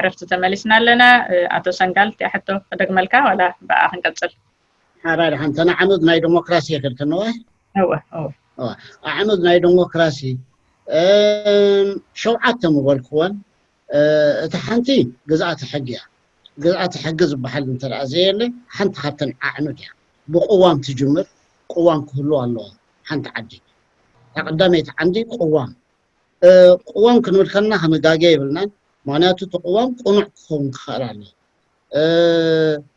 ኤክስፐርት ተመሊስና ኣለና። ኣቶ ሰንጋል፣ እቲኣ ሕቶ ክደግመልካ ዋላ ብኣ ክንቀጽል? ሓራይ ሓንተ ንዓመት ናይ ዲሞክራሲ ይኽልክንዋ እወ እወ ኣዕኑድ ናይ ዲሞክራሲ ሸውዓተ ምበልክወን። እቲ ሓንቲ ግዝኣተ ሕጊ እያ። ግዝኣተ ሕጊ ዝበሃል እንተ ዘየለ ሓንቲ ካብተን ኣዕኑድ እያ። ብቅዋም ትጅምር። ቅዋም ክህሉ ኣለዎ። ሓንቲ ዓዲ ቀዳመይቲ ዓንዲ ቅዋም። ቅዋም ክንብል ከለና ክንጋገ የብልናን። ምክንያቱ እቲ ቅዋም ቅኑዕ ክኸውን ክኽእል ኣለዎ።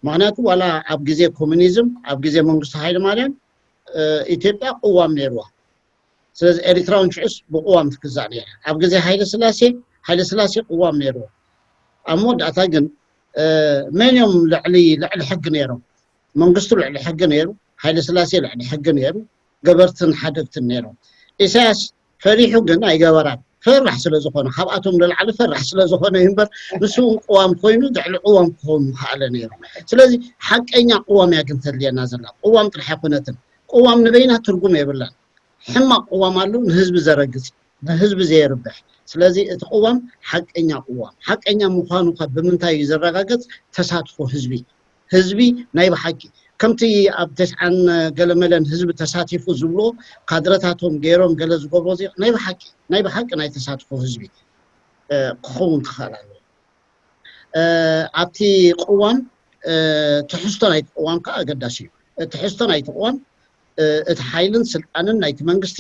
ምክንያቱ ዋላ ኣብ ግዜ ኮሚኒዝም ኣብ ግዜ መንግስቱ ሃይለ ማርያም ኢትዮጵያ ቅዋም ነይርዋ። ስለዚ ኤሪትራውን ሽዑስ ብቅዋም ትግዛእ ነይራ። ኣብ ግዜ ሃይለ ስላሴ ሃይለ ስላሴ ቅዋም ነይርዎ። ኣብ መወዳእታ ግን መን እዮም ልዕሊ ልዕሊ ሕጊ ነይሮም? መንግስቱ ልዕሊ ሕጊ ነይሩ፣ ሃይለ ስላሴ ልዕሊ ሕጊ ነይሩ፣ ገበርትን ሓደግትን ነይሮም። ኢሳያስ ፈሪሑ ግን ኣይገበራን። ፈራሕ ስለ ዝኾነ ካብኣቶም ንላዕሊ ፈራሕ ስለ ዝኾነ እዩ እምበር ንሱ እውን ቅዋም ኮይኑ ልዕሊ ቅዋም ክኸውን ምኽኣለ ነይሩ። ስለዚ ሓቀኛ ቅዋም እያ ግን ተድልየና ዘላ። ቅዋም ጥራሕ ኣይኮነትን። ቅዋም ንበይና ትርጉም የብላን። ሕማቕ ቅዋም ኣሎ ንህዝቢ ዘረግጽ፣ ንህዝቢ ዘየርብሕ። ስለዚ እቲ ቅዋም ሓቀኛ ቅዋም ሓቀኛ ምዃኑ ካብ ብምንታይ እዩ ዘረጋገጽ? ተሳትፎ ህዝቢ። ህዝቢ ናይ ብሓቂ ከምቲ ኣብ ተስዓን ገለመለን ህዝቢ ተሳቲፉ ዝብሎ ካድረታቶም ገይሮም ገለ ዝገብሮ ዚ ናይ ብሓቂ ናይ ብሓቂ ናይ ተሳትፎ ህዝቢ ክኸውን ክኽእል ኣለዎ። ኣብቲ ቅዋም ትሕዝቶ ናይቲ ቅዋም ከዓ ኣገዳሲ እዩ። ትሕዝቶ ናይቲ ቅዋም እቲ ሓይልን ስልጣንን ናይቲ መንግስቲ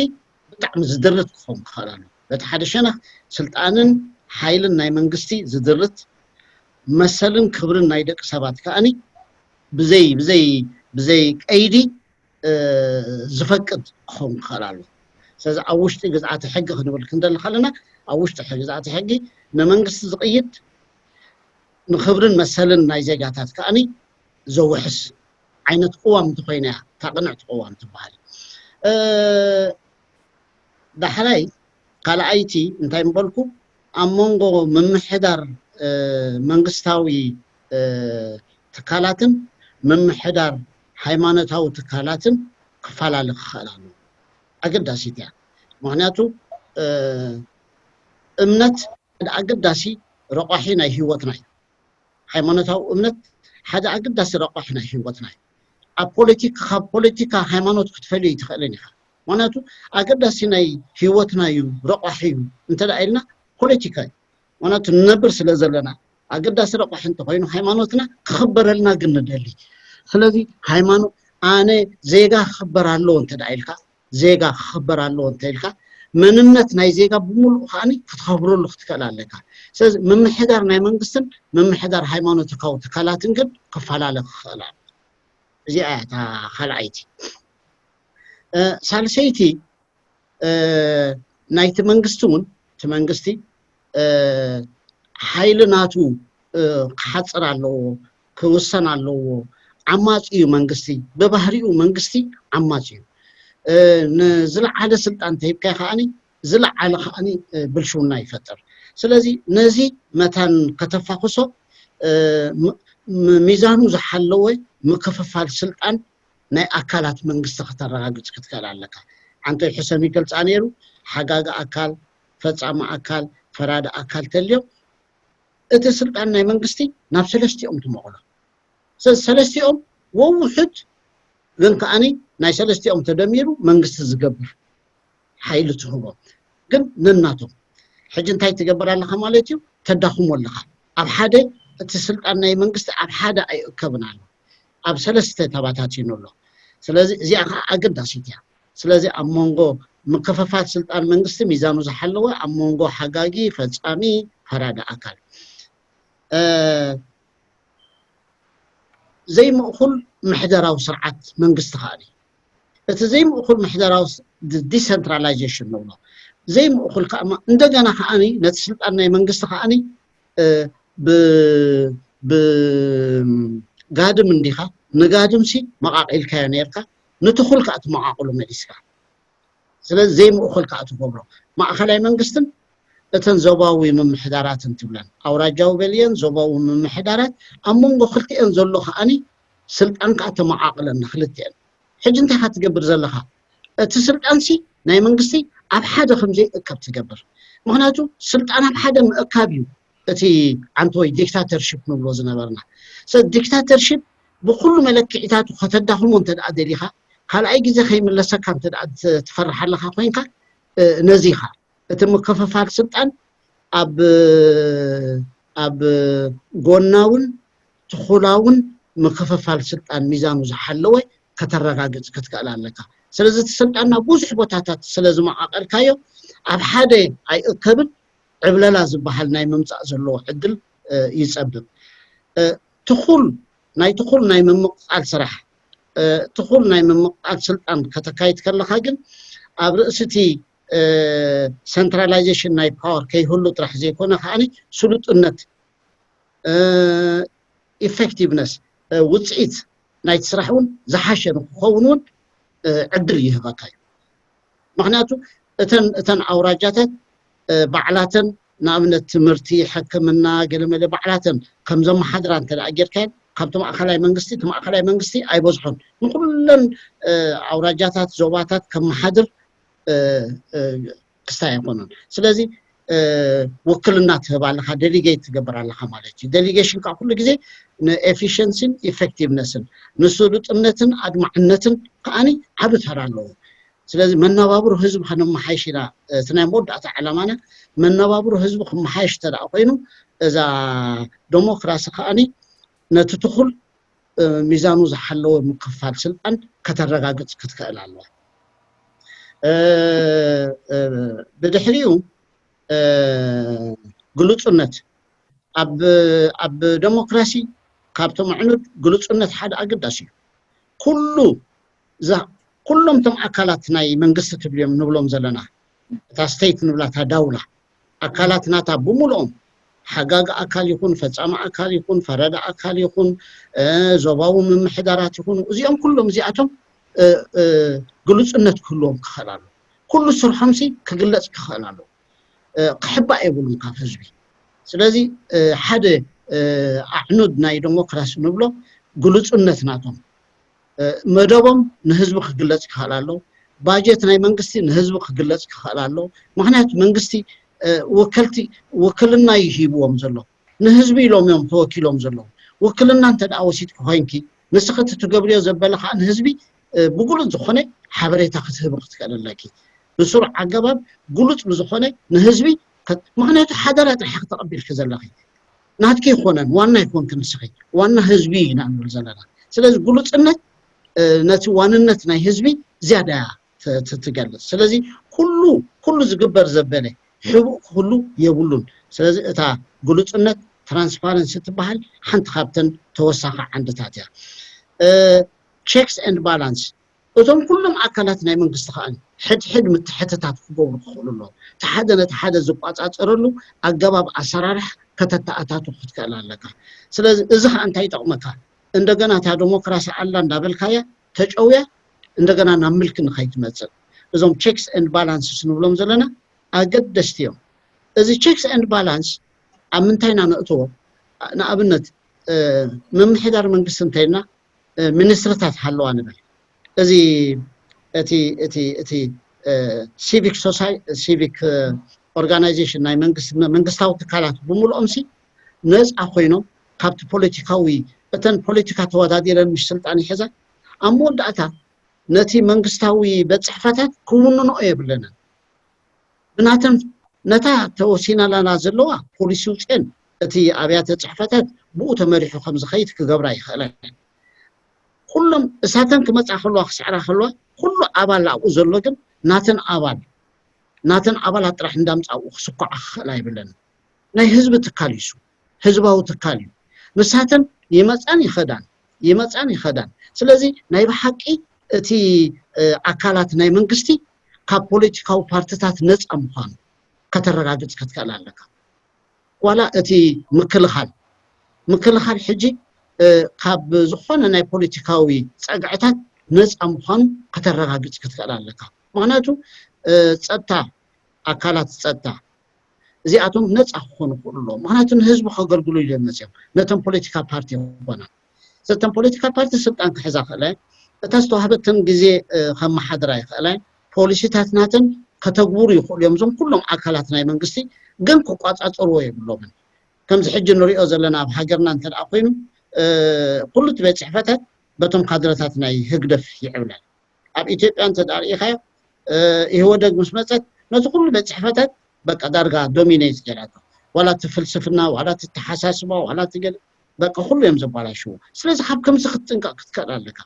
ብጣዕሚ ዝድርት ክኸውን ክኽእል ኣለዎ። በቲ ሓደ ሸነኽ ስልጣንን ሓይልን ናይ መንግስቲ ዝድርት መሰልን ክብርን ናይ ደቂ ሰባት ከኣኒ ብዘይ ብዘይ ብዘይ ቀይዲ ዝፈቅድ ክኸውን ክኽእል ኣለዎ። ስለዚ ኣብ ውሽጢ ግዝኣተ ሕጊ ክንብል ክንደሊ ከለና ኣብ ውሽጢ ግዝኣተ ሕጊ ንመንግስቲ ዝቕይድ ንክብርን መሰልን ናይ ዜጋታት ከኣኒ ዘውሕስ ዓይነት ቅዋም እንተኮይና እያ እታ ቅንዕቲ ቅዋም ትበሃል። ዳሕራይ ካልኣይቲ እንታይ ምበልኩ ኣብ መንጎ ምምሕዳር መንግስታዊ ትካላትን ምምሕዳር ሃይማኖታዊ ትካላትን ክፈላለ ክኽእል ኣለዎ። ኣገዳሲት እያ። ምክንያቱ እምነት ሓደ ኣገዳሲ ረቋሒ ናይ ህይወትና እዩ። ሃይማኖታዊ እምነት ሓደ ኣገዳሲ ረቋሒ ናይ ህይወትና እዩ። ኣብ ፖለቲካ ካብ ፖለቲካ ሃይማኖት ክትፈልዮ ይትኽእልን ኢኻ። ምክንያቱ ኣገዳሲ ናይ ህይወትና እዩ፣ ረቋሒ እዩ እንተ ኢልና ፖለቲካ እዩ። ምክንያቱ ንነብር ስለ ዘለና ኣገዳሲ ረቋሒ እንተኮይኑ ሃይማኖትና ክኽበረልና ግን ንደሊ። ስለዚ ሃይማኖት ኣነ ዜጋ ክኽበር ኣለዎ እንተ ኢልካ ዜጋ ክኽበር ኣለዎ እንተ ኢልካ መንነት ናይ ዜጋ ብምሉእ ከዓኒ ክትኸብረሉ ክትክእል ኣለካ። ስለዚ ምምሕዳር ናይ መንግስትን ምምሕዳር ሃይማኖታዊ ትካላትን ግን ክፈላለ ክኽእል ኣሎ። እዚኣ እያ እታ ካልኣይቲ። ሳልሰይቲ ናይቲ መንግስቲ እውን እቲ መንግስቲ ሓይሊ ናቱ ክሓፅር ኣለዎ፣ ክውሰን ኣለዎ። ዓማፂ እዩ መንግስቲ፣ ብባህሪኡ መንግስቲ ዓማፂ እዩ። ንዝለዓለ ስልጣን ተሂብካዮ ከዓኒ ዝለዓለ ከዓኒ ብልሽውና ይፈጥር። ስለዚ ነዚ መታን ከተፋኽሶ ሚዛኑ ዝሓለወ ምክፍፋል ስልጣን ናይ ኣካላት መንግስቲ ከተረጋግፅ ክትክእል ኣለካ። ዓንቶይ ሕሰም ይገልፃ ነይሩ። ሓጋጊ ኣካል፣ ፈፃሚ ኣካል፣ ፈራዲ ኣካል ተልዮም እቲ ስልጣን ናይ መንግስቲ ናብ ሰለስቲኦም ትመቕሎ። ስለዚ ሰለስቲኦም ወውሑድ ግን ከዓኒ ናይ ሰለስቲኦም ተደሚሩ መንግስቲ ዝገብር ሓይሊ ትህቦም ግን ነናቶም ሕጂ እንታይ ትገብር ኣለኻ ማለት እዩ? ተዳኽሞ ኣለኻ። ኣብ ሓደ እቲ ስልጣን ናይ መንግስቲ ኣብ ሓደ ኣይእከብን ኣሎ፣ ኣብ ሰለስተ ተባታቲኑ ኣሎ። ስለዚ እዚኣ ከዓ ኣገዳሲት እያ። ስለዚ ኣብ መንጎ ምክፍፋል ስልጣን መንግስቲ ሚዛኑ ዝሓለወ ኣብ መንጎ ሓጋጊ፣ ፈፃሚ፣ ፈራዲ ኣካል ዘይምእኩል ምሕደራዊ ስርዓት መንግስቲ ከዓኒ እቲ ዘይምእኩል ምሕደራዊ ዲሰንትራላይዜሽን ንብሎ ዘይምእኩል ከኣ እንደገና ከዓኒ ነቲ ስልጣን ናይ መንግስቲ ከዓኒ ብጋድም እንዲኻ ንጋድምሲ መቃቂልካዮ ነርካ ንትኹል ከኣ ትመቃቅሎ መሊስካ ስለዚ ዘይምእኩል ከኣ ትገብሮ ማእኸላይ መንግስትን እተን ዞባዊ ምምሕዳራትን ትብለን ኣውራጃዊ በልየን ዞባዊ ምምሕዳራት ኣብ መንጎ ክልቲኤን ዘሎ ከዓኒ ስልጣን ከኣ ተመቃቅለን ንክልቲኤን ሕጂ እንታይ ኢኻ ትገብር ዘለኻ እቲ ስልጣንሲ ናይ መንግስቲ ኣብ ሓደ ከምዘይእከብ ትገብር ምክንያቱ ስልጣን ኣብ ሓደ ምእካብ እዩ እቲ ዓንተወይ ዲክታተርሽፕ ንብሎ ዝነበርና። ዲክታተርሽፕ ብኩሉ መለክዒታቱ ከተዳኽሞ እንተ ደኣ ደሊኻ፣ ካልኣይ ግዜ ከይምለሰካ እንተ ደኣ ትፈርሕ ኣለኻ ኮይንካ፣ ነዚ ኢኻ። እቲ ምክፍፋል ስልጣን ኣብ ኣብ ጎናውን ትኹላውን ምክፍፋል ስልጣን ሚዛኑ ዝሓለወ ከተረጋግጽ ክትክእል ኣለካ። ስለዚ እቲ ስልጣንና ብዙሕ ቦታታት ስለ ዝመቓቐልካዮ ኣብ ሓደ ኣይእከብን። ዕብለላ ዝበሃል ናይ ምምጻእ ዘለዎ ዕድል ይጸብብ። ትኹል ናይ ትኹል ናይ ምምቕጻል ስራሕ ትኹል ናይ ምምቕጻል ስልጣን ከተካይድ ከለኻ ግን ኣብ ርእሲ እቲ ሰንትራላይዜሽን ናይ ፓወር ከይህሉ ጥራሕ ዘይኮነ ከዓኒ ስሉጥነት ኢፌክቲቭነስ ውፅኢት ናይቲ ስራሕ እውን ዝሓሸ ንክኸውን እውን ዕድል ይህበካ እዩ። ምክንያቱ እተን እተን ኣውራጃታት ባዕላተን ንኣብነት ትምህርቲ፣ ሕክምና፣ ገለመለ ባዕላተን ከም ዘመሓድራ እንተ ደኣ ጌርካየን ካብቲ ማእኸላይ መንግስቲ እቲ ማእኸላይ መንግስቲ ኣይበዝሖን ንኩለን ኣውራጃታት ዞባታት ከመሓድር ክስታይ ኣይኮነን። ስለዚ ውክልና ትህብ ኣለካ፣ ዴሊጌት ትገብር ኣለካ ማለት እዩ። ዴሊጌሽን ከዓ ኩሉ ግዜ ንኤፊሽንሲን ኢፌክቲቭነስን ንስሉጥነትን ኣድማዕነትን ከዓኒ ዓቢ ተራ ኣለዎ። ስለዚ መነባብሮ ህዝቢ ከነመሓይሽ ኢና። እቲ ናይ መወዳእታ ዕላማና መነባብሮ ህዝቢ ክመሓየሽ እንተ ደኣ ኮይኑ እዛ ዴሞክራሲ ከዓኒ ነቲ ትኹል ሚዛኑ ዝሓለወ ምክፋል ስልጣን ከተረጋግጽ ክትክእል ኣለዋ። ብድሕሪኡ ግሉጽነት ኣብ ኣብ ዴሞክራሲ ካብቶም ኣዕኑድ ግሉጽነት ሓደ ኣገዳሲ እዩ። ኩሉ ኩሎም እቶም ኣካላት ናይ መንግስቲ ትብልዮም ንብሎም ዘለና እታ ስቴት ንብላ እታ ዳውላ ኣካላት ናታ ብምልኦም ሓጋጊ ኣካል ይኹን ፈጻሚ ኣካል ይኹን ፈረዳ ኣካል ይኹን ዞባዊ ምምሕዳራት ይኹኑ እዚኦም ኩሎም እዚኣቶም ግሉጽነት ክህልዎም ክኽእል ኣሎ። ኩሉ ስርሖምሲ ክግለጽ ክኽእል ኣሎ። ክሕባእ የብሉን ካብ ህዝቢ። ስለዚ ሓደ ኣዕኑድ ናይ ዴሞክራሲ ንብሎ ግሉጽነት ናቶም መደቦም ንህዝቢ ክግለጽ ክኽእል ኣሎ። ባጀት ናይ መንግስቲ ንህዝቢ ክግለጽ ክኽእል ኣሎ። ምክንያቱ መንግስቲ ወከልቲ ውክልና እዩ ሂብዎም ዘሎ። ንህዝቢ ኢሎም እዮም ተወኪሎም ዘለዉ። ውክልና እንተ ደኣ ወሲድኪ ኮይንኪ ንስኺ እቲ ትገብርዮ ዘበለ ከዓ ንህዝቢ ብጉሉጽ ዝኾነ ሓበሬታ ክትህቢ ክትክእል ኣለኪ። ብስሩዕ ኣገባብ ጉሉጽ ብዝኾነ ንህዝቢ ምክንያቱ ሓደራ ጥራሕ ክተቐቢልኪ ዘለኺ ናትኪ ይኮነን ዋና ይኮንኪ ንስኺ ዋና ህዝቢ ኢና ንብል ዘለና። ስለዚ ጉሉጽነት ነቲ ዋንነት ናይ ህዝቢ ዝያዳ እያ ትገልጽ። ስለዚ ኩሉ ኩሉ ዝግበር ዘበለ ሕቡእ ክህሉ የብሉን። ስለዚ እታ ግሉጽነት ትራንስፓረንሲ ትበሃል ሓንቲ ካብተን ተወሳኺ ዓንድታት እያ። ቸክስ ኤንድ ባላንስ እዞም ኩሎም ኣካላት ናይ መንግስቲ ከዓ ሕድሕድ ምትሕትታት ክገብሩ ክኽእሉ ኣለዎም። እቲ ሓደ ነቲ ሓደ ዝቋፃፀረሉ ኣገባብ ኣሰራርሓ ከተተኣታቱ ክትክእል ኣለካ። ስለዚ እዚ ከዓ እንታይ ይጠቕመካ? እንደገና እታ ዴሞክራሲ ኣላ እንዳበልካያ ተጨውያ እንደገና ናብ ምልኪ ንኸይትመፅእ እዞም ቸክስ ኤንድ ባላንስስ ንብሎም ዘለና ኣገደስቲ እዮም። እዚ ቸክስ ኤንድ ባላንስ ኣብ ምንታይ ኢና ነእትዎ? ንኣብነት ምምሕዳር መንግስቲ እንተይልና ሚኒስትርታት ሃለዋ ንብል። እዚ እቲ እቲ እቲ ሲቪክ ሶሳይ ሲቪክ ኦርጋናይዜሽን ናይ መንግስታዊ ትካላት ብምልኦም ሲ ነፃ ኮይኖም ካብቲ ፖለቲካዊ እተን ፖለቲካ ተወዳዲረን ምሽ ስልጣን ይሕዛ ኣብ መወዳእታ ነቲ መንግስታዊ ቤት ፅሕፈታት ክውንኖ የብለንን። ብናተን ነታ ተወሲናላና ዘለዋ ፖሊሲ ውፅኤን እቲ ኣብያተ ፅሕፈታት ብኡ ተመሪሑ ከም ዝኸይድ ክገብራ ይኽእለን። ኩሎም እሳተን ክመፃ ከለዋ ክስዕራ ከለዋ ኩሉ ኣባል ኣብኡ ዘሎ ግን ናተን ኣባል ናተን ኣባላት ጥራሕ እንዳምፃኡ ክስኳዓ ክኽእል ኣይብለን። ናይ ህዝቢ ትካል እዩ። ህዝባዊ ትካል እዩ። ንሳተን ይመፃን ይኸዳን ይመፃን ይኸዳን። ስለዚ ናይ ብሓቂ እቲ ኣካላት ናይ መንግስቲ ካብ ፖለቲካዊ ፓርትታት ነፃ ምዃኑ ከተረጋግፅ ክትክእል ኣለካ። ዋላ እቲ ምክልኻል ምክልኻል ሕጂ ካብ ዝኾነ ናይ ፖለቲካዊ ፀግዕታት ነፃ ምዃኑ ከተረጋግፅ ክትክእል ኣለካ። ምክንያቱ ፀጥታ ኣካላት ፀጥታ እዚኣቶም ነፃ ክኾኑ ክኽእሉ ኣለዎም። ምክንያቱ ንህዝቢ ከገልግሉ ኢሎም መፅኦም ነቶም ፖለቲካ ፓርቲ ይኾና ዘተን ፖለቲካ ፓርቲ ስልጣን ክሕዛ ክእለ እታ ዝተዋህበተን ግዜ ከመሓድራ ይኽእለ ፖሊሲታት ናተን ከተግብሩ ይኽእሉ እዮም። እዞም ኩሎም ኣካላት ናይ መንግስቲ ግን ክቋፃፀርዎ የብሎምን። ከምዚ ሕጂ ንሪኦ ዘለና ኣብ ሃገርና እንተ ደኣ ኮይኑ ኩሉ እቲ ቤት ፅሕፈታት በቶም ካድረታት ናይ ህግደፍ ይዕብለል። ኣብ ኢትዮጵያ እንተ ደኣ ርኢኻዮ ኢህወደግ ምስ መፀት ነቲ ኩሉ ቤት ፅሕፈታት በቃ ዳርጋ ዶሚኔት ገይራቶ። ዋላ እቲ ፍልስፍና ዋላ እቲ ተሓሳስባ ዋላ እቲ ገለ በቃ ኩሉ እዮም ዘባላሽዎ። ስለዚ ካብ ከምዚ ክትጥንቀቕ ክትክእል ኣለካ።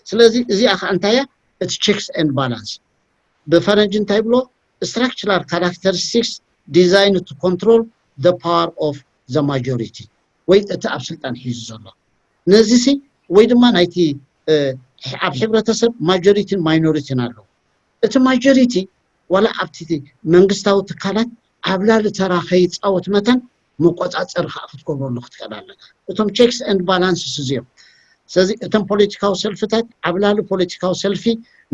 ስለዚ እዚኣ ከዓ እንታይ እያ? እቲ checks and balance ብፈረንጂ እንታይ ብሎ? Structural characteristics designed to control the power of the majority ወይ እቲ ኣብ ስልጣን ሒዙ ዘሎ ነዚ ሲ ወይ ድማ ናይቲ ኣብ ሕብረተሰብ ማጆሪቲን ማይኖሪቲን ኣለዉ። እቲ ማጆሪቲ ዋላ ኣብቲ መንግስታዊ ትካላት ዓብላሊ ተራ ከይፃወት መተን መቆፃፀሪ ከዓ ክትገብረሉ ክትክእል ኣለካ። እቶም checks and balances እዚኦም ስለዚ እቶም ፖለቲካዊ ሰልፍታት ዓብላሊ ፖለቲካዊ ሰልፊ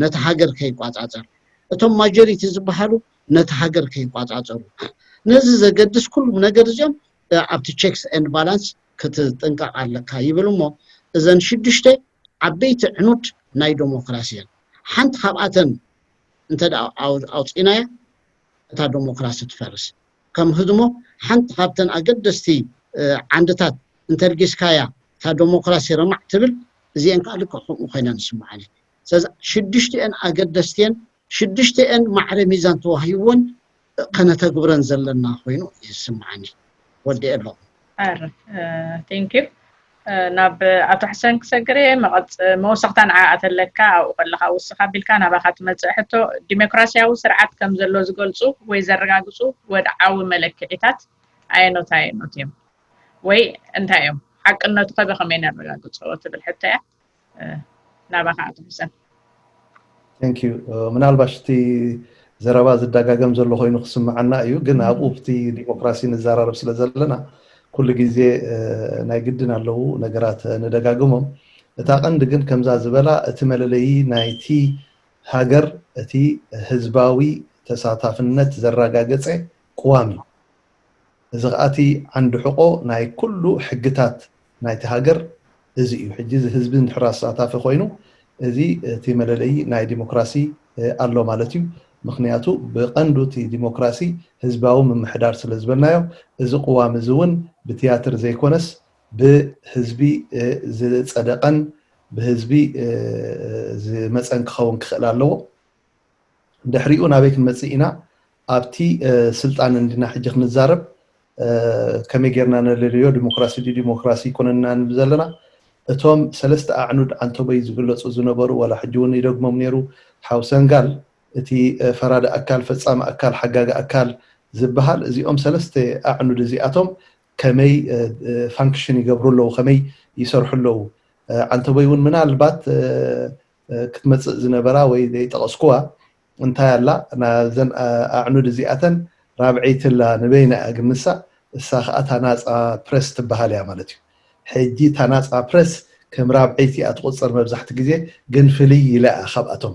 ነቲ ሃገር ከይቋፃፀር እቶም ማጆሪቲ ዝበሃሉ ነቲ ሃገር ከይቋፃፀሩ ነዚ ዘገድስ ኩሉም ነገር እዚኦም ኣብቲ checks and balance ክትጥንቀቕ ኣለካ ይብል እሞ እዘን ሽዱሽተ ዓበይቲ ዕኑድ ናይ ዴሞክራሲ እየን። ሓንቲ ካብኣተን እንተ ኣውፂናያ እታ ዴሞክራሲ ትፈርስ። ከም ህድሞ ሓንቲ ካብተን ኣገደስቲ ዓንድታት እንተልጊስካያ እታ ዴሞክራሲ ረማዕ ትብል። እዚአን ከዓ ልክዕ ከምኡ ኮይነን ይስምዓኒ። ስለዚ ሽዱሽቲአን ኣገደስቲየን ሽዱሽቲአን ማዕረ ሚዛን ተዋሂብወን ከነተግብረን ዘለና ኮይኑ ይስምዓኒ። ወዲኤ ኣለኹ። ቴንኪዩ። ናብ ኣቶ ሕሰን ክሰግር እየ። መወሰኽታ ንዓ ኣተለካ ኣብኡ ከለካ ውስኽ ኣቢልካ ናባኻ ትመፅእ ሕቶ፣ ዲሞክራሲያዊ ስርዓት ከም ዘሎ ዝገልፁ ወይ ዘረጋግፁ ወድዓዊ መለክዒታት ኣየኖት ኣየኖት እዮም ወይ እንታይ እዮም? ሓቅነቱ ከ ብኸመይ ነረጋግፆ ትብል ሕቶ እያ። ናባኻ ኣቶ ሕሰን። Thank you። ምናልባሽ እቲ ዘረባ ዝደጋገም ዘሎ ኮይኑ ክስምዓና እዩ፣ ግን ኣብኡ ኣብቲ ዲሞክራሲ ንዘራረብ ስለ ዘለና ኩሉ ግዜ ናይ ግድን ኣለዉ ነገራት ንደጋግሞም። እታ ቀንዲ ግን ከምዛ ዝበላ እቲ መለለዪ ናይቲ ሃገር እቲ ህዝባዊ ተሳታፍነት ዘረጋገፀ ቅዋም እዩ። እዚ ከዓ እቲ ዓንዲ ሕቆ ናይ ኩሉ ሕግታት ናይቲ ሃገር እዚ እዩ። ሕጂ እዚ ህዝቢ እንድሕር ኣሳታፊ ኮይኑ እዚ እቲ መለለዪ ናይ ዲሞክራሲ ኣሎ ማለት እዩ። ምክንያቱ ብቐንዱ እቲ ዲሞክራሲ ህዝባዊ ምምሕዳር ስለ ዝበልናዮ እዚ ቅዋም እዚ እውን ብትያትር ዘይኮነስ ብህዝቢ ዝፀደቐን ብህዝቢ ዝመፀን ክኸውን ክኽእል ኣለዎ። ድሕሪኡ ናበይ ክንመፅእ ኢና? ኣብቲ ስልጣን እንዲና ሕጂ ክንዛረብ ከመይ ጌርና ነለልዮ ዲሞክራሲ ድዩ ዲሞክራሲ ይኮነና ንብል ዘለና እቶም ሰለስተ ኣዕኑድ ኣንቶበይ ዝግለፁ ዝነበሩ ዋላ ሕጂ እውን ይደግሞም ነይሩ ሓው ሰንጋል እቲ ፈራዲ ኣካል ፈፃሚ ኣካል ሓጋጊ ኣካል ዝበሃል እዚኦም ሰለስተ ኣዕኑድ እዚኣቶም ከመይ ፋንክሽን ይገብሩ ኣለዉ ከመይ ይሰርሑ ኣለዉ ኣንቶበይ እውን ምናልባት ክትመፅእ ዝነበራ ወይ ዘይጠቐስኩዋ እንታይ ኣላ ናብዘን ኣዕኑድ እዚኣተን ራብዐይቲ ኣላ ንበይና እያ ግን ንሳ እሳ ከዓ እታ ናፃ ፕረስ ትበሃል እያ ማለት እዩ ሕጂ እታ ናፃ ፕረስ ከም ራብዐይቲ እያ ትቁፀር መብዛሕቲ ግዜ ግን ፍልይ ኢላ እያ ካብኣቶም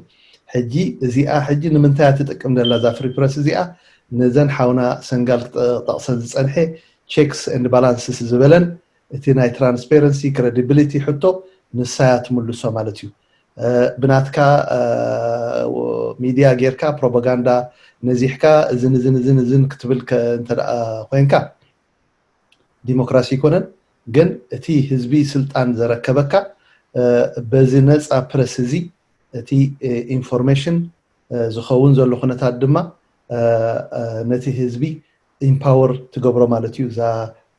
ሕጂ እዚኣ ሕጂ ንምንታይ እያ ትጥቅም ዘላ እዛ ፍሪ ፕረስ እዚኣ ነዘን ሓውና ሰንጋል ክጠቕሰን ዝፀንሐ checks and balances ዝበለን እቲ ናይ transparency credibility ሕቶ ንሳ እያ ትምልሶ ማለት እዩ ብናትካ ሚድያ ጌርካ ፕሮፓጋንዳ ነዚሕካ እዝን እዝን እዝን እዝን ክትብል እንተ ኮይንካ ዲሞክራሲ ይኮነን ግን እቲ ህዝቢ ስልጣን ዘረከበካ በዚ ነፃ ፕረስ እዚ እቲ ኢንፎርሜሽን ዝኸውን ዘሎ ኩነታት ድማ ነቲ ህዝቢ ኢምፓወር ትገብሮ ማለት እዩ እዛ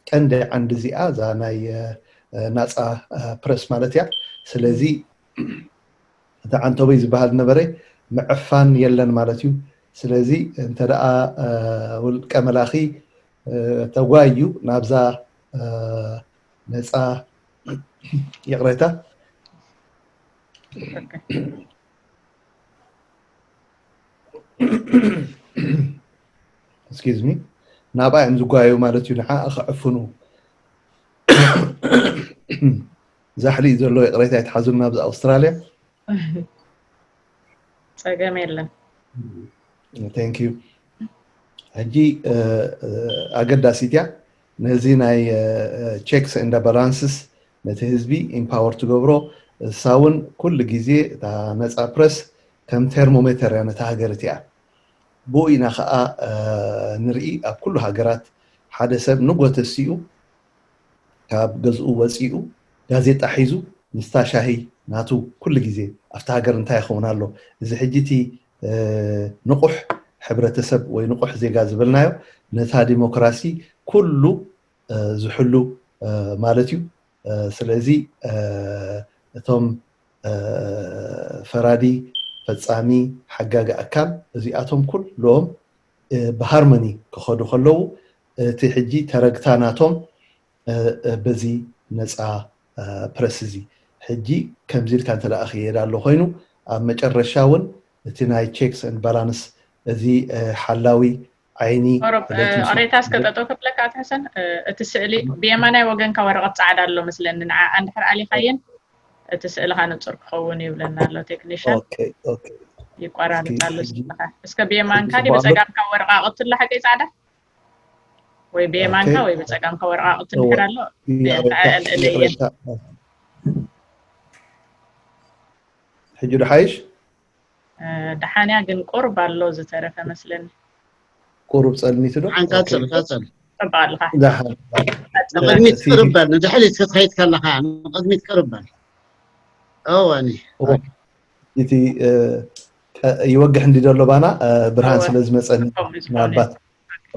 ቀንዲ ዓንዲ እዚኣ እዛ ናይ ናፃ ፕረስ ማለት እያ ስለዚ እቲ ዓንቶበይ ዝበሃል ነበረ ምዕፋን የለን ማለት እዩ ስለዚ እንተ ደኣ ውልቀ መላኺ ተጓዩ ናብዛ ነፃ ይቕሬታ excuse me ናብኣ እዮም ዝጓየዩ ማለት እዩ ንዓ ክዕፍኑ ዛሕሊ እዩ ዘሎ ይቕሬታ ይትሓዙና ኣብዚ ኣውስትራልያ ፀገም የለን thank you ሕጂ ኣገዳሲት እያ ነዚ ናይ checks and balances ነቲ ህዝቢ ኢምፓወር ትገብሮ እሳ እውን ኩሉ ግዜ እታ ነፃ ፕረስ ከም ቴርሞሜተር እያ ነታ ሃገር እቲኣ ብኡ ኢና ከዓ ንርኢ ኣብ ኩሉ ሃገራት ሓደ ሰብ ንጎተሲኡ ካብ ገዝኡ ወፂኡ ጋዜጣ ሒዙ ምስታ ሻሂ ናቱ ኩሉ ግዜ ኣብቲ ሃገር እንታይ ይኸውን ኣሎ፣ እዚ ሕጂ እቲ ንቑሕ ሕብረተሰብ ወይ ንቑሕ ዜጋ ዝበልናዮ ነታ ዲሞክራሲ ኩሉ ዝሕሉ ማለት እዩ። ስለዚ እቶም ፈራዲ፣ ፈፃሚ፣ ሓጋጊ ኣካል እዚኣቶም ኩሎም ብሃርመኒ ክኸዱ ከለዉ እቲ ሕጂ ተረግታ ናቶም በዚ ነፃ ፕረስ እዚ ሕጂ ከምዚ ኢልካ እንተ ደኣ ክየድ ኣሎ ኮይኑ ኣብ መጨረሻ እውን እቲ ናይ ቼክስ ኤንድ ባላንስ እዚ ሓላዊ ዓይኒ ኦሮብ ቅሬታ እስከ ጠጠው ከብለካ ኣቶ ሕሰን እቲ ስእሊ ብየማናይ ወገንካ ወረቐት ፃዕዳ ኣሎ መስለኒ ንዓ እንድሕር ኣሊኻየን እቲ ስእልኻ ንፁር ክኸውን ይብለና ኣሎ ቴክኒሽን ይቆራርፅ ኣሎ ስእልኻ እስከ ብየማንካ ዲ ብፀጋምካ ወረቓቕቲ ኣሎ ሓቀይ ፃዕዳ ወይ ብየማንካ ወይ ብፀጋምካ ወረቓቕቲ እንድሕር ኣሎ ሕጂ ዶ ሓይሽ ደሓንያ ግን ቁርብ ኣሎ ዝተረፈ መስለኒ ቁሩብ ጸልሚቱ ዶ ቀጽል ቀጽል ጽባልካ ደሓን ንቅድሚት ቅርብ በል ንድሕሪት ክትኸይድ ከለካ ንቅድሚት ቅርብ በል እወኒ እቲ ይወግሕ እንዲ ዘሎ ባና ብርሃን ስለ ዝመፀኒ ምናልባት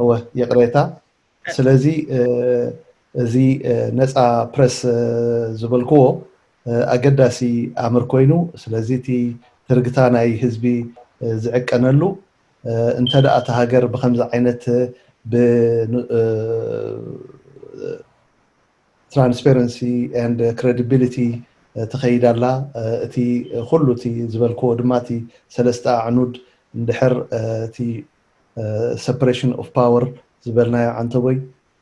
እወ ይቕሬታ ስለዚ እዚ ነፃ ፕረስ ዝበልክዎ ኣገዳሲ ኣምር ኮይኑ ስለዚ እቲ ትርግታ ናይ ህዝቢ ዝዕቀነሉ እንተ ደኣ እታ ሃገር ብከምዚ ዓይነት ብ transparency and credibility ትኸይድ ኣላ እቲ ኩሉ እቲ ዝበልክዎ ድማ እቲ ሰለስተ ኣዕኑድ እንድሕር እቲ separation of power ዝበልናዮ ዓንተቦይ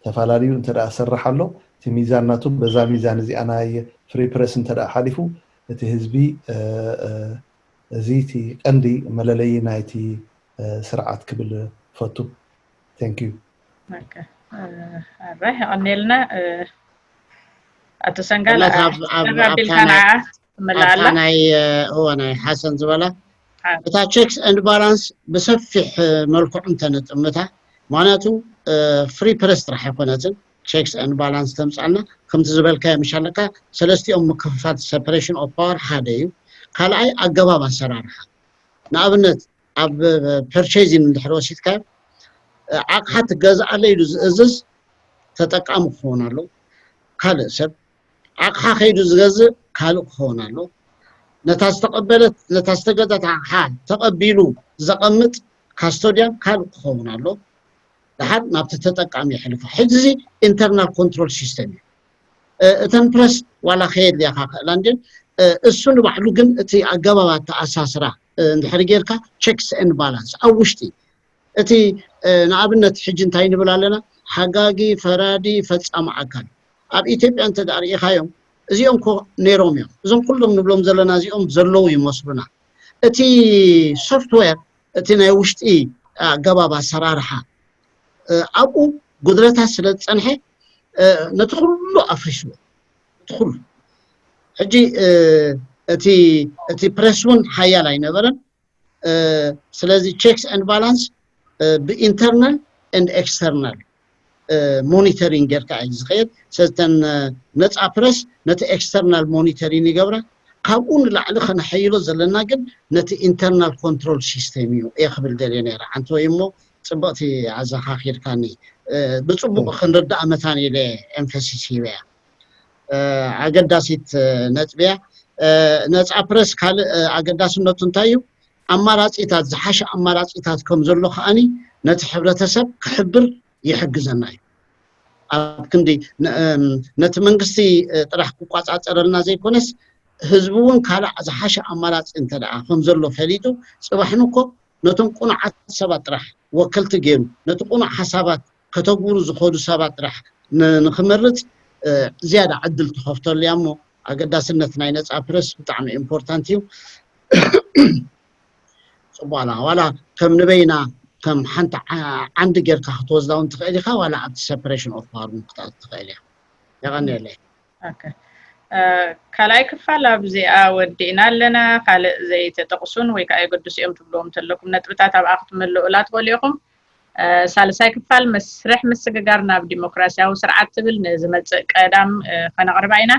ተፈላለዩ እንተ ደኣ ሰርሕ ኣሎ እቲ ሚዛን ናቱ በዛ ሚዛን እዚኣ ናይ free press እንተ ደኣ ሓሊፉ እቲ ህዝቢ እዚ እቲ ቀንዲ መለለዪ ናይቲ ስርዓት ክብል ፈቱ thank you ኣራይ የቐኔልና ኣቶ ሰንጋል ቢልካ ንዓ ትመላኣላ ናይ እወ ናይ ሓሰን ዝበላ እታ checks and balance ብሰፊሕ መልክዑ እንተነጥምታ ምክንያቱ free press ጥራሕ ኣይኮነትን checks and balance ተምፃልና ከምቲ ዝበልካዮ ምሻለካ ሰለስቲኦም ምክፍፋል separation of power ሓደ እዩ ካልኣይ ኣገባብ ኣሰራርሓ ንኣብነት ኣብ purchasing እንድሕር ወሲድካዮ ኣቕሓ ትገዝኣለ ኢሉ ዝእዝዝ ተጠቃሚ ክኸውን ኣሎ ካልእ ሰብ ኣቕሓ ከይዱ ዝገዝእ ካልእ ክኸውን ኣሎ ነታ ዝተቀበለት ነታ ዝተገዘት ኣቕሓ ተቐቢሉ ዘቐምጥ ካስቶዲያን ካልእ ክኸውን ኣሎ ድሓር ናብቲ ተጠቃሚ የሕልፋ ሕጂ እዚ internal control system እዩ እተን ፕረስ ዋላ ከየድልያካ ክእላ እንድን እሱ ንባዕሉ ግን እቲ ኣገባብ ኣተኣሳስራ እንድሕር ጌርካ checks and balance ኣብ ውሽጢ እቲ ንኣብነት ሕጂ እንታይ ንብል ኣለና ሓጋጊ ፈራዲ ፈፃሚ ኣካል ኣብ ኢትዮጵያ እንተ ርኢኻዮም እዚኦም ኮ ነይሮም እዮም እዞም ኩሎም ንብሎም ዘለና እዚኦም ዘለዉ ይመስሉና እቲ software እቲ ናይ ውሽጢ ኣገባብ ኣሰራርሓ ኣብኡ ጉድለታት ስለ ዝፀንሐ ነቲ ኩሉ ኣፍሪስዎ እቲ ኩሉ ሕጂ እቲ እቲ ፕረስ እውን ሓያል ኣይነበረን ስለዚ checks and balance ብ internal and external monitoring ጌርካ እዩ ዝኸየድ ስለዝተን ነፃ ፕረስ ነቲ external monitoring ይገብራ ካብኡ ንላዕሊ ከነሐይሎ ዘለና ግን ነቲ internal control system እዩ እየ ክብል ደልየ ነይረ ሓንቲ ወይ እሞ ፅብቕቲ ኣዘኻኺርካኒ ብፅቡቅ ክንርዳእ መታን ኢለ emphasis ሂበያ ኣገዳሲት ነጥብያ ነፃ ፕረስ ካልእ ኣገዳስነቱ እንታይ እዩ ኣማራፂታት ዝሓሸ ኣማራፂታት ከም ዘሎ ከዓኒ ነቲ ሕብረተሰብ ክሕብር ይሕግዘና እዩ ኣብ ክንዲ ነቲ መንግስቲ ጥራሕ ክቋፃፀረልና ዘይኮነስ ህዝቢ እውን ካልእ ዝሓሸ ኣማራፂ እንተ ከም ዘሎ ፈሊጡ ፅባሕ ንኮ ነቶም ቁኑዓት ሰባት ጥራሕ ወከልቲ ገይሩ ነቲ ቁኑዕ ሓሳባት ከተግብሩ ዝኸዱ ሰባት ጥራሕ ንክመርፅ ዝያዳ ዕድል ትኸፍተሉ እያ እሞ ኣገዳስነት ናይ ነፃ ፕረስ ብጣዕሚ ኢምፖርታንት እዩ ፅቡቅ ኣላ ዋላ ከም ንበይና ከም ሓንቲ ዓንዲ ጌርካ ክትወስዳ እውን ትኽእል ኢኻ ዋላ ኣብቲ separation of power እውን ክትኣቱ ትኽእል እያ የቐንየለይ ካልኣይ ክፋል ኣብዚኣ ወዲእና ኣለና ካልእ ዘይተጠቕሱን ወይ ከዓ የገድሱ እዮም ትብልዎም ተለኩም ነጥብታት ኣብኣ ክትምልኡላ ትኽእሉ ኢኹም ሳልሳይ ክፋል መስርሕ ምስግጋር ናብ ዲሞክራሲያዊ ስርዓት ትብል ንዝመፅእ ቀዳም ከነቕርባ ኢና።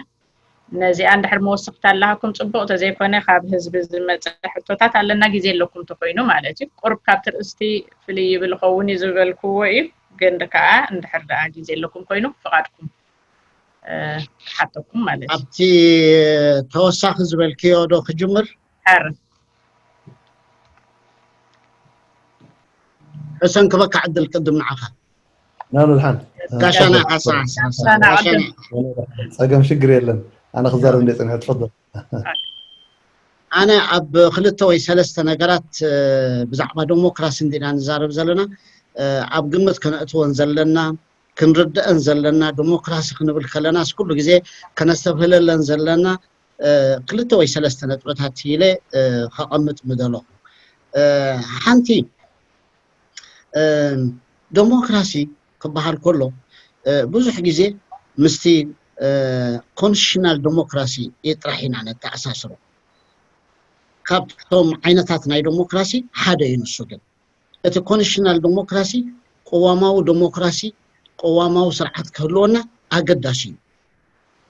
ነዚኣ እንድሕር መወሰኽታ ኣለሃኩም ፅቡቕ፣ ተዘይኮነ ካብ ህዝቢ ዝመፀ ሕቶታት ኣለና፣ ግዜ ኣለኩም ተኮይኑ ማለት እዩ። ቁርብ ካብቲ ርእስቲ ፍልይ ይብል ኸውን እዩ ዝበልክዎ እዩ፣ ግን ከዓ እንድሕር ደኣ ግዜ ኣለኩም ኮይኑ ፍቓድኩም ሓተኩም ማለት እዩ። ኣብቲ ተወሳኺ ዝበልክዮ ዶ ክጅምር? ሓር ሕሰን ክበካ ዕድል ቅድም ንዓኻ። ናኑ ድሓን ጋሻና ሓሳ ጸገም ሽግር የለን። ኣነ ክዛረብ እንደ ጸኒሐ ትፈضل። ኣነ ኣብ ክልተ ወይ ሰለስተ ነገራት ብዛዕባ ዲሞክራሲ እንዲና ንዛረብ ዘለና፣ ኣብ ግምት ከነእትወን ዘለና፣ ክንርድአን ዘለና፣ ዲሞክራሲ ክንብል ከለናስ ኩሉ ግዜ ከነስተብህለለን ዘለና ክልተ ወይ ሰለስተ ነጥብታት ኢለ ከቐምጥ ምደለኹ። ሓንቲ ዲሞክራሲ ክበሃል ከሎ ብዙሕ ግዜ ምስቲ ኮንስቲቱሽናል ዲሞክራሲ ጥራሕ ኢና ነተኣሳስሮ። ካብቶም ዓይነታት ናይ ዲሞክራሲ ሓደ እዩ ንሱ። ግን እቲ ኮንስቲቱሽናል ዲሞክራሲ ቅዋማዊ ዲሞክራሲ፣ ቅዋማዊ ስርዓት ክህልወና ኣገዳሲ እዩ።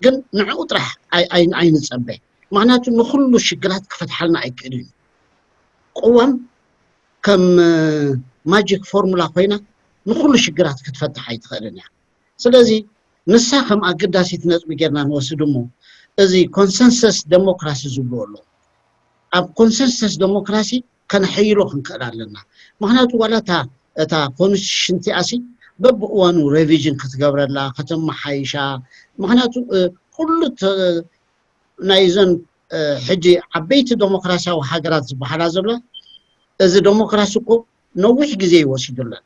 ግን ንዕኡ ጥራሕ ኣይንፀበ፣ ምክንያቱ ንኩሉ ሽግራት ክፈትሓልና ኣይክእልን እዩ። ቅዋም ከም ማጂክ ፎርሙላ ኮይና ንኩሉ ሽግራት ክትፈትሕ ኣይትኽእልን እያ። ስለዚ ንሳ ከም ኣገዳሲት ነጥቢ ጌርና ንወስድ እሞ፣ እዚ ኮንሰንሰስ ዴሞክራሲ ዝብልዎ ኣሎ። ኣብ ኮንሰንሰስ ዴሞክራሲ ከነሐይሎ ክንክእል ኣለና። ምክንያቱ ዋላ እታ እታ ኮንስቲቱሽን እቲኣሲ በብእዋኑ ሬቪዥን ክትገብረላ፣ ከተመሓይሻ፣ ምክንያቱ ኩሉ ናይዘን ሕጂ ዓበይቲ ዴሞክራሲያዊ ሃገራት ዝበሃላ ዘሎ፣ እዚ ዴሞክራሲ እኮ ነዊሕ ግዜ ይወሲዱለን።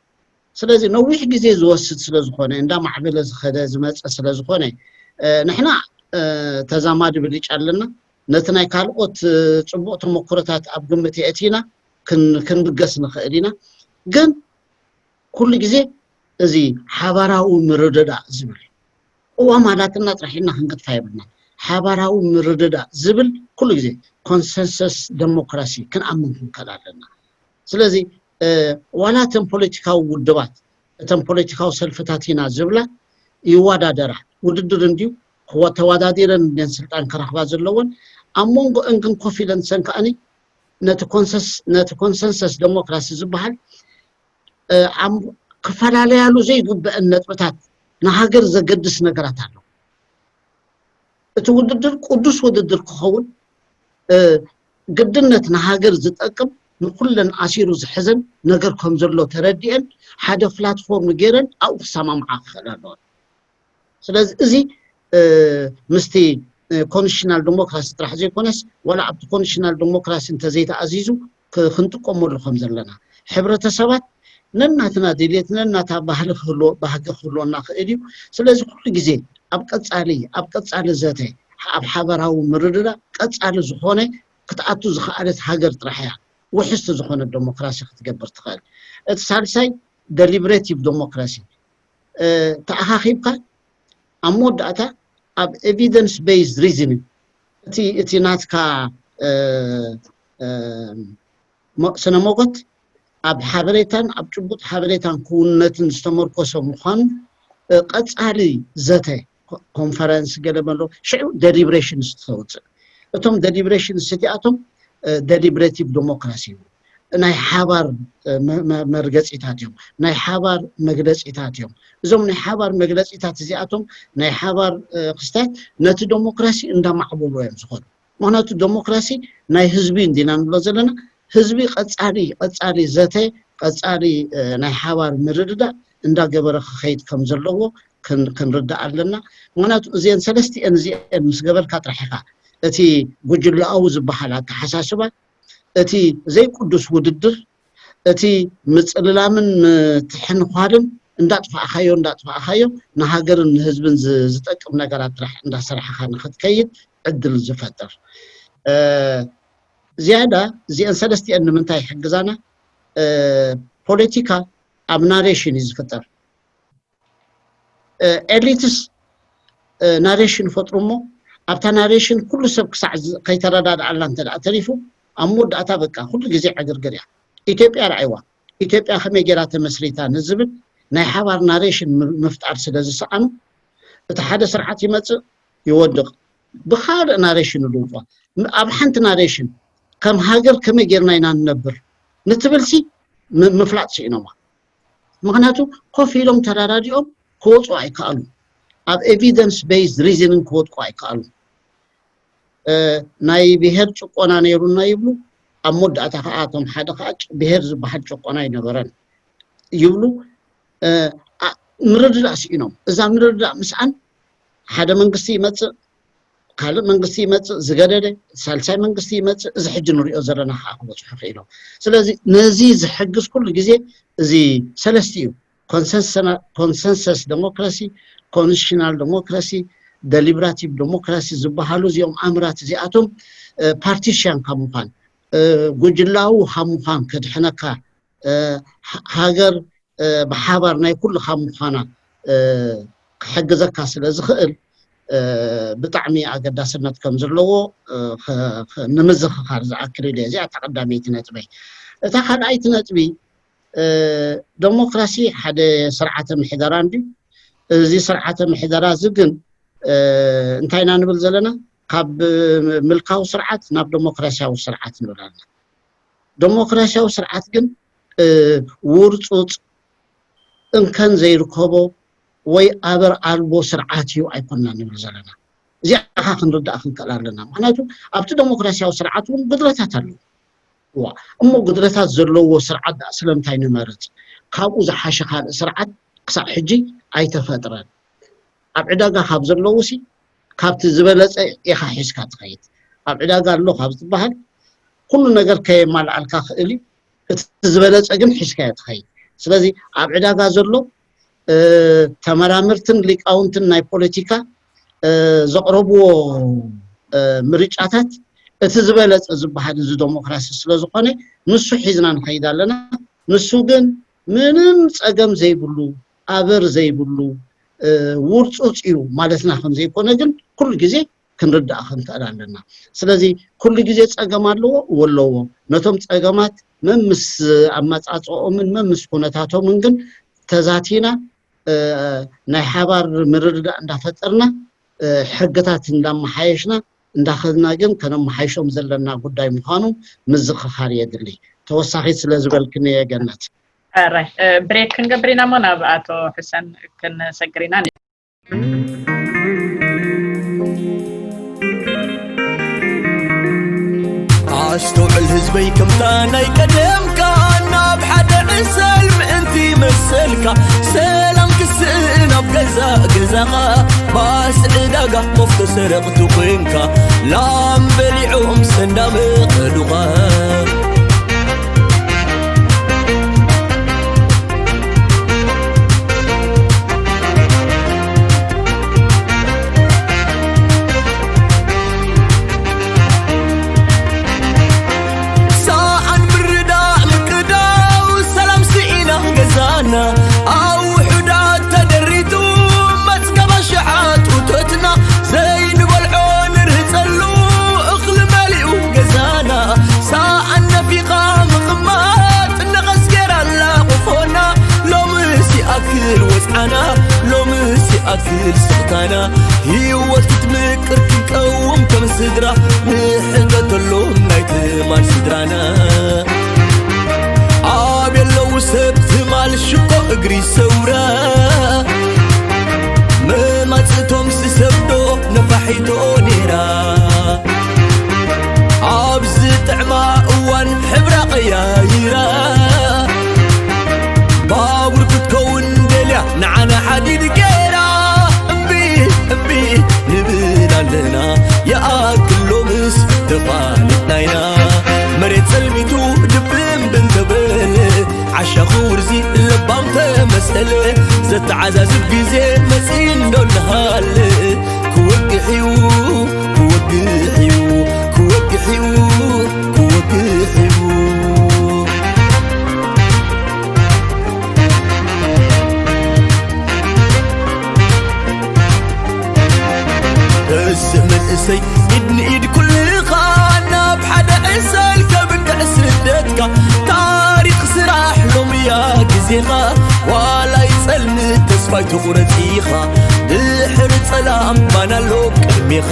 ስለዚ ነዊሕ ግዜ ዝወስድ ስለዝኾነ፣ እንዳማዕበለ ዝኸደ ዝመፀ ስለዝኾነ፣ ንሕና ተዛማዲ ብልጫ ኣለና። ነቲ ናይ ካልኦት ፅቡቕ ተመክሮታት ኣብ ግምት የእቲና ክንብገስ ንኽእል ኢና። ግን ኩሉ ግዜ እዚ ሓባራዊ ምርድዳእ ዝብል ቅዋም ኣላትና ጥራሕ ኢልና ክንገድፋ የብልና። ሓባራዊ ምርድዳእ ዝብል ኩሉ ግዜ ኮንሰንሰስ ዴሞክራሲ ክንኣምን ክንክእል ኣለና። ስለዚ ዋላ እተን ፖለቲካዊ ውድባት፣ እተን ፖለቲካዊ ሰልፍታት ኢና ዝብላ ይወዳደራ፣ ውድድር እንድዩ፣ ተወዳዲረን እንድየን ስልጣን ክረኽባ ዘለወን። ኣብ መንጎአን ግን ኮፍ ኢለን ሰን ከኣኒ ነቲ ኮንሰንሰስ ዴሞክራሲ ዝበሃል ክፈላለያሉ ዘይግበአን ነጥብታት ንሃገር ዘገድስ ነገራት ኣሎ። እቲ ውድድር ቅዱስ ውድድር ክኸውን ግድነት ንሃገር ዝጠቅም ንኩለን ኣሲሩ ዝሕዘን ነገር ከም ዘሎ ተረዲአን ሓደ ፕላትፎርም ገይረን ኣብኡ ክሰማምዓ ክኽእል ኣለወን። ስለዚ እዚ ምስቲ ኮንስቲቱሽናል ዴሞክራሲ ጥራሕ ዘይኮነስ ዋላ ኣብቲ ኮንስቲቱሽናል ዴሞክራሲ እንተዘይተኣዚዙ ክንጥቀመሉ ከም ዘለና ሕብረተሰባት ነናትና ድሌት ነናታ ባህሊ ክህልዎ ባህጊ ክህልወና ክእል እዩ። ስለዚ ኩሉ ግዜ ኣብ ቀፃሊ ኣብ ቀፃሊ ዘተ ኣብ ሓበራዊ ምርድዳእ ቀፃሊ ዝኾነ ክትኣቱ ዝኸኣለት ሃገር ጥራሕ እያ ውሕስቲ ዝኾነት ዴሞክራሲ ክትገብር ትኽእል። እቲ ሳልሳይ ደሊብሬቲቭ ዴሞክራሲ ተኣኻኺብካ ኣብ መወዳእታ ኣብ ኤቪደንስ ቤዝድ ሪዝኒንግ እቲ እቲ ናትካ ስነ ሞጎት ኣብ ሓበሬታን ኣብ ጭቡጥ ሓበሬታን ክውንነትን ዝተመርኮሰ ምዃኑ ቀፃሊ ዘተ ኮንፈረንስ ገለ መሎ ሽዑ ደሊብሬሽንስ ተውፅእ። እቶም ደሊብሬሽንስ እቲኣቶም ደሊብሬቲቭ ዴሞክራሲ እዩ። ናይ ሓባር መርገፂታት እዮም፣ ናይ ሓባር መግለፂታት እዮም። እዞም ናይ ሓባር መግለፂታት እዚኣቶም ናይ ሓባር ክስታት ነቲ ዴሞክራሲ እንዳማዕበሉ እዮም ዝኾኑ። ምክንያቱ ዴሞክራሲ ናይ ህዝቢ እንዲና ንብሎ ዘለና። ህዝቢ ቀፃሊ ቀፃሊ ዘተ ቀፃሊ ናይ ሓባር ምርድዳእ እንዳገበረ ክኸይድ ከም ዘለዎ ክንርዳእ ኣለና። ምክንያቱ እዚአን ሰለስቲአን እዚአን ምስ ገበርካ ጥራሕ ኢኻ እቲ ጉጅለኣዊ ዝበሃል ኣተሓሳስባ፣ እቲ ዘይቅዱስ ውድድር፣ እቲ ምፅልላምን ምትሕንኳልን እንዳጥፋእኻዮ እንዳጥፋእኻዮ ንሃገርን ንህዝብን ዝጠቅም ነገራት ጥራሕ እንዳሰራሕኻ ንክትከይድ ዕድል ዝፈጥር። ዝያዳ እዚአን ሰለስቲአን ንምንታይ ይሕግዛና? ፖለቲካ ኣብ ናሬሽን እዩ ዝፍጠር። ኤሊትስ ናሬሽን ይፈጥሩ እሞ ኣብታ ናሬሽን ኩሉ ሰብ ክሳዕ ከይተረዳድኣላ እንተ ተሪፉ ኣብ መወዳእታ በቃ ኩሉ ግዜ ዕግርግር እያ። ኢትዮጵያ ርኣይዋ፣ ኢትዮጵያ ከመይ ገይራ ተመስሪታ ንዝብል ናይ ሓባር ናሬሽን ምፍጣር ስለ ዝሰኣኑ፣ እቲ ሓደ ስርዓት ይመፅእ፣ ይወድቕ፣ ብካልእ ናሬሽን ይልውጦ። ኣብ ሓንቲ ናሬሽን ከም ሃገር ከመይ ጌርና ኢና ንነብር ንትብልሲ ምፍላጥ ስኢኖማ። ምክንያቱ ኮፍ ኢሎም ተራዳዲኦም ክወፁ ኣይከኣሉ። ኣብ evidence based reasoning ክወድቁ ኣይከኣሉ። ናይ ብሄር ጭቆና ነይሩና ይብሉ። ኣብ መወዳእታ ከዓ እቶም ሓደ ከዓ ብሄር ዝበሃል ጭቆና ኣይነበረን ይብሉ። ምርድዳእ ስኢኖም። እዛ ምርድዳእ ምስኣን ሓደ መንግስቲ ይመፅእ፣ ካልእ መንግስቲ ይመፅእ፣ ዝገደደ ሳልሳይ መንግስቲ ይመፅእ፣ እዚ ሕጂ ንሪኦ ዘለና ከዓ ክበፅሑ ክኢሎም። ስለዚ ነዚ ዝሕግዝ ኩሉ ግዜ እዚ ሰለስቲኡ ኮንሰንሰስ ዴሞክራሲ፣ ኮንስቲቱሽናል ዴሞክራሲ፣ ደሊብራቲቭ ዴሞክራሲ ዝበሃሉ እዚኦም ኣምራት እዚኣቶም ፓርቲሽያን ካብ ምዃን፣ ጉጅላዊ ካብ ምዃን ከድሕነካ፣ ሃገር ብሓባር ናይ ኩሉ ካብ ምዃና ክሕግዘካ ስለ ዝኽእል ብጣዕሚ ኣገዳስነት ከም ዘለዎ ንምዝኽኻር ዝኣክል ኢለ። እዚኣ እታ ቀዳመይቲ ነጥበይ። እታ ካልኣይቲ ነጥቢ ዴሞክራሲ ሓደ ስርዓተ ምሕደራ እንድዩ። እዚ ስርዓተ ምሕደራ እዚ ግን እንታይ ኢና ንብል ዘለና? ካብ ምልካዊ ስርዓት ናብ ዴሞክራሲያዊ ስርዓት ንብል ኣለና። ዴሞክራሲያዊ ስርዓት ግን ውርፁፅ፣ እንከን ዘይርከቦ ወይ ኣበር ኣልቦ ስርዓት እዩ ኣይኮንና ንብል ዘለና። እዚኣ ከዓ ክንርዳእ ክንክእል ኣለና። ምክንያቱ ኣብቲ ዴሞክራሲያዊ ስርዓት እውን ጉድለታት ኣለዉ። እሞ ጉድለታት ዘለዎ ስርዓት ደኣ ስለምንታይ ንመርፅ? ካብኡ ዝሓሸ ካልእ ስርዓት ክሳብ ሕጂ ኣይተፈጥረን። ኣብ ዕዳጋ ካብ ዘለዉ ሲ ካብቲ ዝበለፀ ኢኻ ሒዝካ ትኸይድ። ኣብ ዕዳጋ ኣሎ ካብ ዝበሃል ኩሉ ነገር ከየማልኣልካ ክእል እዩ። እቲ ዝበለፀ ግን ሒዝካዮ ትኸይድ። ስለዚ ኣብ ዕዳጋ ዘሎ ተመራመርትን ሊቃውንትን ናይ ፖለቲካ ዘቕረብዎ ምርጫታት እቲ ዝበለፀ ዝበሃል እዚ ዴሞክራሲ ስለዝኾነ ንሱ ሒዝና ንኸይድ ኣለና። ንሱ ግን ምንም ፀገም ዘይብሉ፣ ኣበር ዘይብሉ፣ ውርፁፅ እዩ ማለትና ከም ዘይኮነ ግን ኩሉ ግዜ ክንርዳእ ክንክእል ኣለና። ስለዚ ኩሉ ግዜ ፀገም ኣለዎ ወለዎ፣ ነቶም ፀገማት መምስ ኣመፃፅኦምን መምስ ኩነታቶምን ግን ተዛቲና ናይ ሓባር ምርድዳእ እንዳፈጠርና ሕግታት እንዳመሓየሽና እንዳኸድና ግን ከነመሓይሾም ዘለና ጉዳይ ምዃኑ ምዝኽኻር የድሊ። ተወሳኺት ስለ ዝበልክኒ የገነት። ሕራይ ብሬክ ክንገብር ኢና እሞ ናብ ኣቶ ሕሰን ክንሰግር ኢና። ኣስተውዕል ህዝበይ ከምታ ናይ ቀደምካ ናብ ሓደ ዕሰል ምእንቲ መሰልካ ሰላም ክስእን ኣብ ገዛ ገዛኻ ባስ ዕዳጋ ኮፍ ተሰረቕቲ ኮንካ ላም በሊዖም ሰንዳመ ቀዱኻ ስቕታና ህይወት ክትምቅር ክንቀውም ከም ስድራ ንሕተተሎም ናይ ትማል ስድራና ኣብ የለዉ ሰብ ትማል ሽኮ እግሪ ሰውራ መማፅእቶም ስሰብዶ ነፋሒቶ ነይራ ኣብዚ ጥዕማ እዋን ሕብራ ቀያይራ ባቡር ክትከውን ደልያ ንዓና ሓዲድ ገይራ እምቢ እምቢ ንብል ኣለና ይኣክል ሎምስ ተፋሊጥናይና መሬት ጸልሚቱ ድብን ብንተበለ ዓሻ ክውርዚ ለባም ተመሰለ ዘተዓዛዝብ ግዜ መጺእንዶ እናሃለ ክወግሕ እዩ ክወግሕ እዩ ክወግሕ እዩ ክወግሕ እዩ እስ መንእሰይ ኢድ ንኢድ ኩልኻ ናብ ሓደ ዕሰል ከብቅዕ ስደትካ ታሪኽ ስራሕ ሎሚ ኢኻ ዋላ ይጸልም ተስፋይ ትቑረጽ ኢኻ ድሕሪ ጸላም ባና ኣሎ ቅድሜኻ